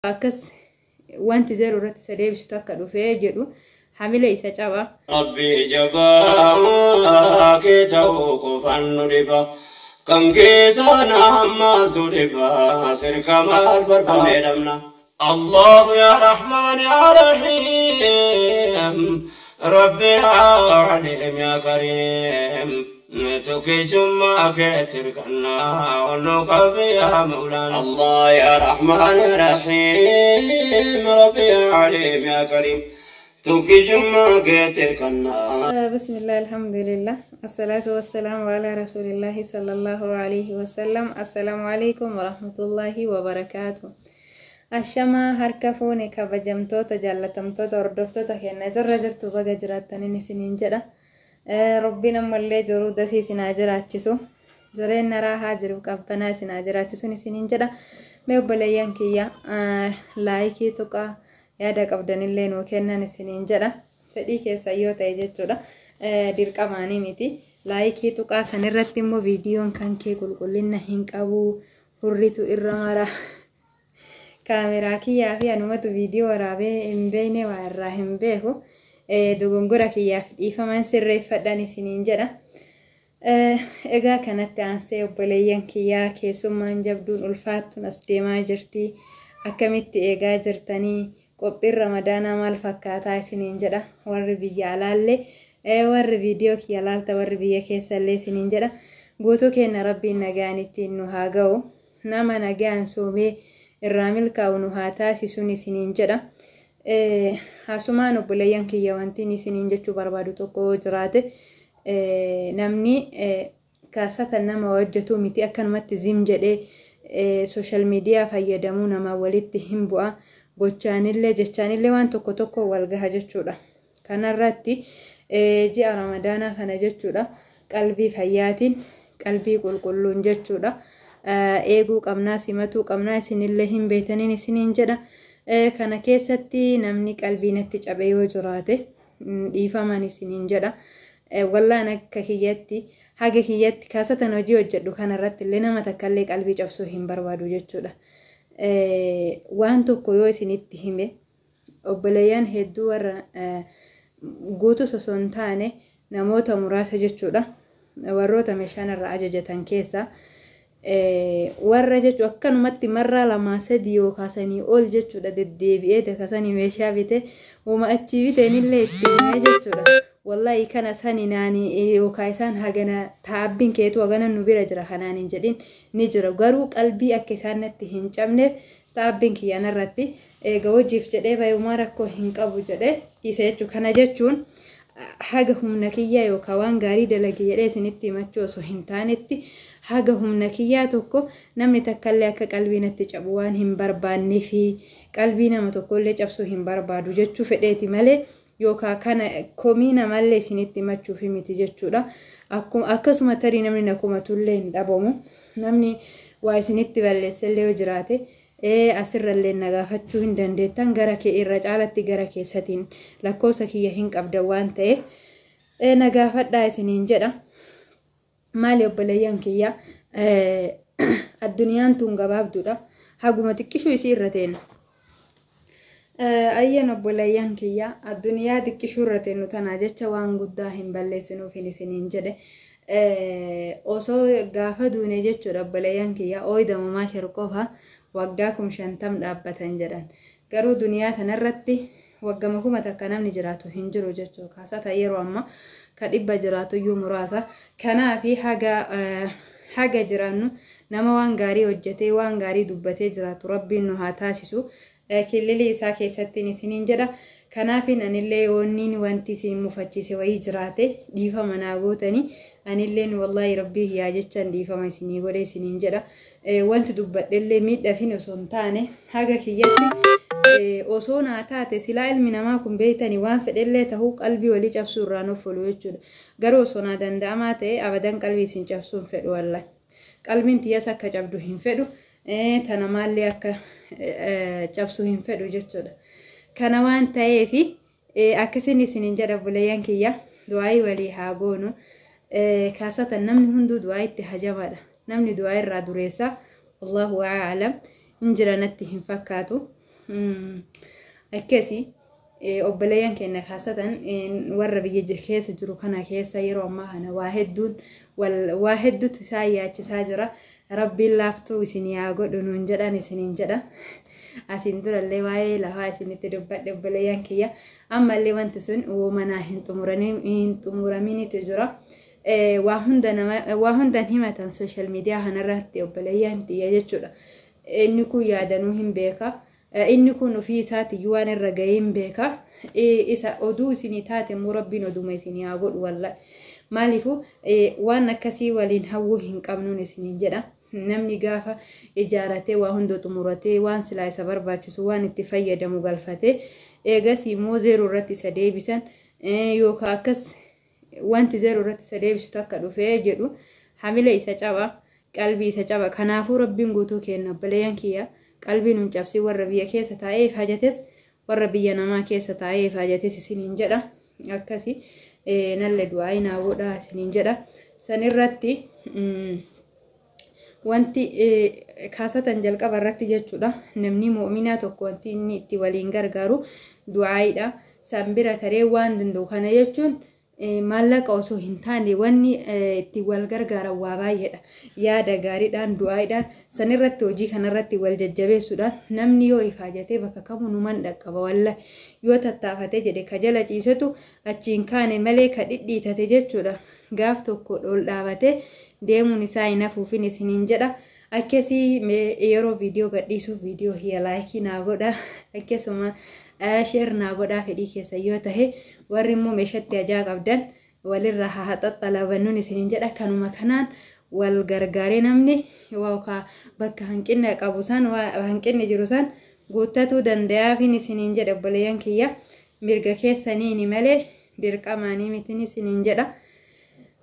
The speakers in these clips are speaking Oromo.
Akkas wanti zeeroo irratti isa deebisu takka dhufee jedhu hamila isa caba. Rabbii jabaa kee ta'uu qofaan nu dhiba. Kan kee taanaan maaltu dhiba? Sirka maal barbaannee dhabna? Allahu yaa Rahmaan yaa Rahiim. Rabbi yaa Aliim yaa Kariim. Tokkichummaa keetti hirkannaa ol nu qabi yaa Mawlaana. Allah yaa Rahmaan yaa Rahiim. Rabbi yaa Aliim yaa Kariim. Tokkichummaa keetti hirkannaa. Bismillah, alhamdulillah, assalatu wassalamu ala rasulillahi sallallahu alaihi wasallam. Assalamu alaikum warahmatullahi wabarakaatu. Ashamaa, harka fuune, kabajamtoota, jaallatamtoota, hordoftoota keenya jirra jirtu, baga jiraattaniin isiniin jedha. Rabbiin ammallee jiru dasii isin haa jiraachisu. Jireenya raahaa jiru qabbanaa isin haa jiraachisuun isiniin jedha. Mee obboleeyyan kiyya, like tuqaa, yaada qabdanillee nuu kennan isiniin jedha. Fedhii keessa yoo ta'e jechuudha. Dirqamaanii miti. Like tuqaa sanirratti immoo viidiyoon kan kee qulqullina hin qabu. Hurritu irra mara. Kaameraa kiyyaa fi anumatu viidiyoo waraabee hin beekne, waa irraa hin beeku. Dogongora kiyyaaf dhiifaman, sirreeffadhan isiniin jedha. Egaa kanatti aansee, obboleeyyan kiyyaa, keessummaan jabduun ulfaattuun as deemaa jirti. Akkamitti eegaa jirtanii? Qophiin Ramadaanaa maal fakkaataa isiniin jedha. Warri biyya alaallee, warri viidiyoo kiyya laalta, warri biyya keessallee isiniin jedha. Guutuu keenya Rabbiin nagaan ittiin nu haa ga'u. Nama nagaan soomee irraa milkaa'u nu haa taasisuun isiniin jedha. Asumaan, obboleeyyan kiyya, wanti isiniin jechuu barbaadu tokko yoo jiraate, namni kaasatan nama hojjetu miti, akkanumatti zim jedhee social media fayyadamuu nama walitti hin bu'a. Gochaanillee jechaanillee waan tokko tokko wal gaha jechuudha. Kanarratti ji'a Ramadaanaa kana jechuudha, qalbii fayyaatiin, qalbii qulqulluun jechuudha, eeguu qabnaa, simatuu qabnaa, isinillee hin beetaniin isiniin jedha. Kana keessatti namni qalbii natti cabe yoo jiraate dhiifaman isiniin jedha. Wallaan akka kiyyatti, haga kiyyatti kaasatan hojii hojjedhu kanarratti illee nama takkallee qalbii cabsuu hin barbaadu jechuudha. Waan tokko yoo isinitti hime, obboleeyyan hedduu, warra guutus osoo hin taane namoota muraasa jechuudha. Warroota meeshaan irraa ajajatan keessaa warra jechuun akkanumatti marraa lamaa sadii yookaan sanii ol jechuudha deddeebi'ee dakasanii meeshaa bite, uuma achii biteenillee itti himee jechuudha. Wallahi kana sani naani yookaan isaan hagana taabbiin keetu hagana nu bira jira kanaan hin jedhin ni jira. Garuu qalbii akka isaan natti hin cabneef taabbiin kiyya narratti eega hojiif jedhee bayumaa rakkoo hin qabu jedhee dhiise jechuudha. Kana jechuun haga humna kiyyaa yookaan waan gaarii dalage jedhee isinitti himachuu osoo hin taanetti, haga humna kiyyaa tokko namni takkallee akka qalbii natti cabu waan hin barbaannee fi qalbii nama tokkollee cabsuu hin barbaadu jechuu fedheeti malee yookaan kana komii namallee isinitti himachuuf miti jechuudha. Akkasuma tarii namni na komatullee hin dhabamu. Namni waa isinitti balleessellee yoo jiraate asirrallee na gaafachuu hin dandeettan, gara kee irra caalatti gara keessatiin lakkoofsa kiyya hin qabdan waan ta'eef na gaafadhaa isiniin jedha. Maali, obboleeyyan kiyya, addunyaan tun gabaabduudha. Haguma xiqqishuu isii irra teenna. Ayyan, obboleeyyan kiyya, addunyaa xiqqishuu irra teennu tanaa jecha waan guddaa hin balleessinuufin isiniin jedhe. Osoo gaafa duune jechuudha, obboleeyyan kiyya, ooyidamamaa qofa waggaa 50,000 dhaabbatan jedhan. Garuu duniyaa tanarratti waggama 1000 namni jiraatu hin jiru jechuudha. Kaasata yeroo ammaa ka 100 jiraatu iyyuu muraasa. Kanaafi haga jiraannu nama waan gaarii hojjetee, waan gaarii dubbatee jiraatu Rabbiin nu haa taasisu. Killilii isaa keessattiin isiniin jedha. Kanaafin anillee yoonniin wanti isin mufachiise wayii jiraate dhiifama naa gootanii, anilleen wallaahi Rabbii yaa jechaan dhiifama isinii godhe isiniin jedha. Wanti dubbadhellee miidhafin osoo hin taane, haga kiyyatti osoo naa taate silaa ilmi namaa kun beeytanii waan fedhellee ta'uu qalbii walii cabsuu irraa nuuf oolu jechuudha. Garuu osoo naa danda'amaa ta'e abadan qalbii isin cabsuu hin fedhu wallahi. Qalbiin tiyyas akka cabdu hin fedhu. Tana maallee akka cabsuu hin fedhu jechuudha. Kana waan ta'eefi akkasiin isiniin jedha, obboleeyyan kiyya, du'aayii walii haa goonu. Kaasatan namni hunduu du'aa itti hajamaadha. Namni du'aa irraa dureessa. Allahu a'lam. Hin jira natti hin fakkaatu. Akkasii obboleeyyan keenya kaasatan warra biyya keessa jiru kana keessa yeroo ammaa kana waa hedduun waa hedduutu isaan yaachisaa jira. Rabbiin laaftuu isin yaa godhu nuun jedhan isiniin jedha. Asiin durallee waa'ee lafaa isinitti dubbadhe, obboleeyyan kiyya. Ammallee wanti sun uumanaa hin xumuraminitu jira. Waa hunda nama waa hundan himatan social media kanarratti, obboleeyyan tiyya jechuudha. Inni kun yaadanuu hin beeka. Inni kun ofii isaatiyyuu waan irra gahee hin beeka. Isa oduu isinii taate immoo Rabbiin oduma isinii haa godhu wallahi. Maaliifuu waan akkasii waliin hawwuu hin qabnuun isiniin jedha. Namni gaafa ijaaratee, waa hunda xumuratee, waan silaa isa barbaachisu, waan itti fayyadamu galfatee, eegas immoo zeeroo irratti isa deebisan yookaan akkas wanti zeeroo irratti isa deebisu takka dhufee jedhu, hamila isa caba, qalbii isa caba. Kanaafuu Rabbiin guutuu kenna, obboleeyyan kiyya, qalbii nun cabsii, warra biyya keessa taa'ee ifaajates, warra biyya namaa keessa taa'ee ifaajates isiniin jedha. Akkasi nalle du'aa naa godhaa isiniin jedha. Sanirratti wanti kaasatan jalqaba irratti jechuudha. Namni mu'minaa tokko wanti inni itti waliin gargaaru du'aayidha. San bira taree waan danda'u kana jechuun maallaqa osoo hin taane wanni itti wal gargaaran waa baay'eedha. Yaada gaariidhaan, du'aayidhaan, sanirratti hojii kanarratti wal jajjabeessuudhaan namni yoo ifaajatee bakka kamuu numan dhaqqaba walla. Yoo tattaafatee jedhe, ka jala ciisetu achiin kaane malee ka dhidhiitate jechuudha. Gaaf tokko ol dhaabatee deemuun isaa hin hafuufin isiniin jedha. Akkasii yeroo viidiyoo gadhiisuuf viidiyoo hiya like naa godha. Akkasuma share naa godhaa fedhii keessa yoo tahe. Warri immoo meeshatti ajaa qabdan walirraa haa haxaxxalabannuun isiniin jedha. Kanuma kanaan wal gargaaree namni yookaan bakka hanqinna qabu san, hanqinni jiru san guuttatuu danda'aafin isiniin jedha, obboleeyyan kiyya. Mirga keessaniini malee dirqamaanii mitin isiniin jedha.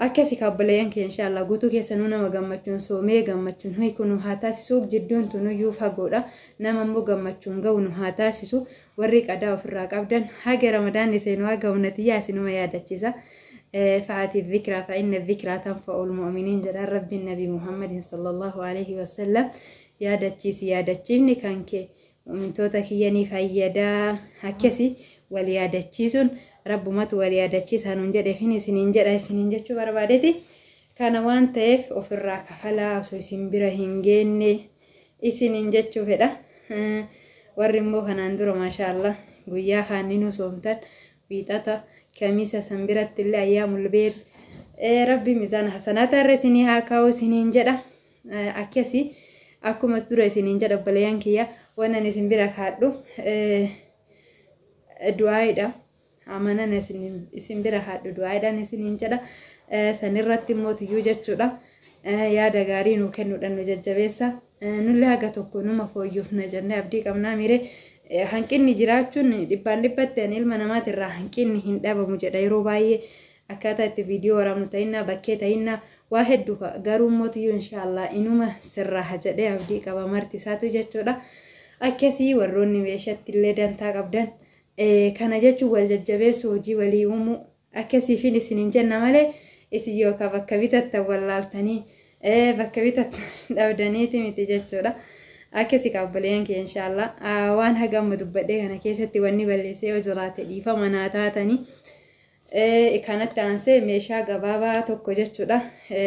Akkasi obboleeyyan kiyya, inshaallah guutuu keessanuu nama gammachuun soomee gammachuun hiiku nu haa taasisu. Jidduun tunuyyuu fagoodha. Nama immoo gammachuun ga'u nu haa taasisu. Warri qadaa ofirraa qabdan haga Ramadaanni seenu haga humnatiyyaa isinuma yaadachiisa. فأتي الذكرى فإن الذكرى تنفع المؤمنين jedhaan Rabbiin Nabi Muhammadin sallallahu alaihi wasallam. Yaadachiisi, yaadachiifni kan kee mu'mintoota kiyyanii fayyadaa. Akkasi wal yaadachiisuun Rabbumatu wal yaadachiisa nuun jedheefin isiniin jedha, isiniin jechuu barbaadeeti. Kana waan ta'eef ofirraa kafalaa osoo isin bira hin geenne isiniin jechuu fedha. Warri immoo kanaan dura maashaallah guyyaa kaanninuu soomtan, wiixata, kamisa, san biratti illee ayyaamul beet, Rabbi mizaana hasanaata irra isinii haa kaa'u isiniin jedha. Akkasi akkuma dura isiniin jedha, obboleeyyan kiyya, wannan isin bira kaadhu du'aayidha. Amanan isin bira haadhu du'aayidhaan isiniin jedha. Sanirratti immoo tiyyuu jechuudha. Yaada gaarii nuu kennuudhaan nu jajjabeessa. Nullee haga tokko numa fooyyofna jennee abdii qabnaa miire. Hanqinni jiraachuun dhibbaan dhibbatti ani ilma namaatirraa hanqinni hin dhabamu jedha yeroo baay'ee. Akkaataa itti viidiyoo waraabnu ta'innaa, bakkee ta'innaa, waa hedduu, garuu immoo tiyyuu inshaallah inuma sirraa jedhee abdii qaba marti isaatu jechuudha. Akkasii warroonni meeshatti illee dantaa qabdan kana jechuun wal jajjabeessu, hojii walii uumuu akkasiifin isiniin jenna malee isin yookaan bakka bitattan wallaaltanii bakka bitattan dhabdaniiti miti jechuudha. Akkasii kaabboleen kee, inshaallah waan hagamma dubbadhee kana keessatti wanni balleessee yoo jiraate dhiifama naa taatanii. Kanatti aansee meeshaa gabaabaa tokko jechuudha.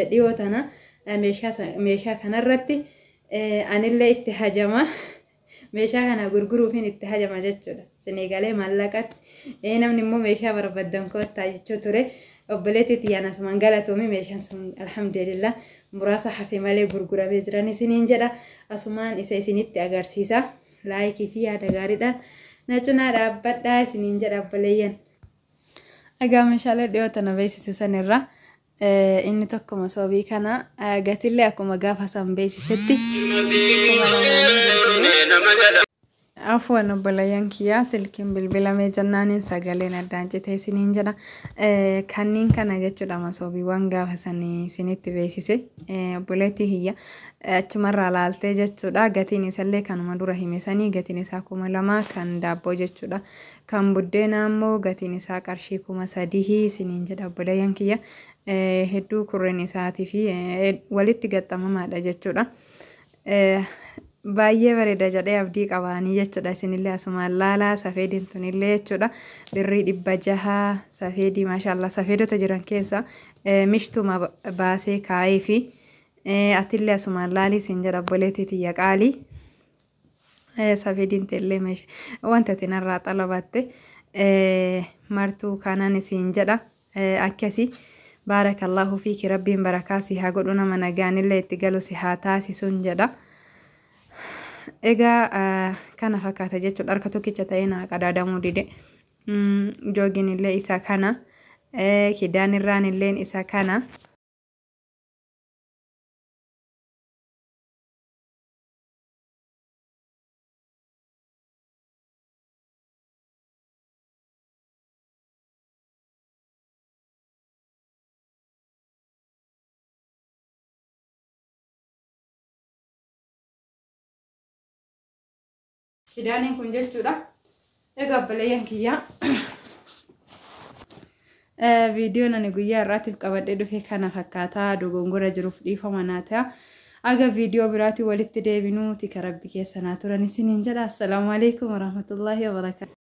Dhiyoo tana meeshaa kanarratti anillee itti hajama. Meeshaa kana gurguruufin itti hajama jechuudha. Senegalee maallaqatti. Namni immoo meeshaa barbaadan kottaa jechuu ture. Obboleettii tiyyaan asumaan galatoomi, meeshaan sun alhamdulillah muraasa hafe malee gurguramee jiran isiniin jedha. Asumaan isa isinitti agarsiisa. Like fi yaada gaariidhaan na cinaa dhaabbadhaa isiniin jedha, obboleeyyan. Egaa meeshaalee dhiyoo tana beeksise sanirra inni tokko masoobii kana, gatillee akkuma gaafa san beeksisetti. Afuwan obboleeyyan kiyyaa, silkiin bilbilamee jennaaniin sagaleen addaan citee isiniin jedha. Kanneen kana jechuudha masoobiiwwan gaafa sanii isinitti beeksise. Obboleettii kiyya achumarraa laaltee jechuudha. Gatiin isallee kanuma dura hime sanii, gatiin isaa 2000 kan daabboo jechuudha. Kan buddeenaa immoo gatiin isaa qarshii 3000 isiniin jedha, obboleeyyan kiyya. Hedduu kurreen isaatii fi walitti gaxxamamaadha jechuudha. Baay'ee bareeda jedhee abdii qabaanii jechuudha. Isinillee asumaan laalaa safeediin tunillee jechuudha. Birrii 600 safeedii, maashaallah, safeedota jiran keessa mishtuma baasee kaa'ee fi atillee asumaan laalii siin jedha, obboleettii tiyya qaalii. Safeediin teellee wanta ati narraa xalabatte martuu kanan isiin jedha akkasi. Baarakallahu fiiki, rabbiin barakaa si haa godhu, nama nagaanillee itti galu si haa taasisuun jedha. Egaa kana fakkaata jechuudha. Harka tokkicha ta'ee naa qadaadamuu dide. Joogiin illee isa kana. Kidaan irraan illeen isa kana. Kidaaniin kun jechuudha. Egaa obboleeyyan kiyyaa, viidiyoon ani guyyaa har'aatiif qabadhee dhufe kana fakkaataa, dogongora jiruuf dhiifama naa ta'a. Aga viidiyoo biraatiin walitti deebinuuti ka rabbi keessa naa turan isiniin jedha. Assalaamu alaikum warahmatullaahi wabarakaatu.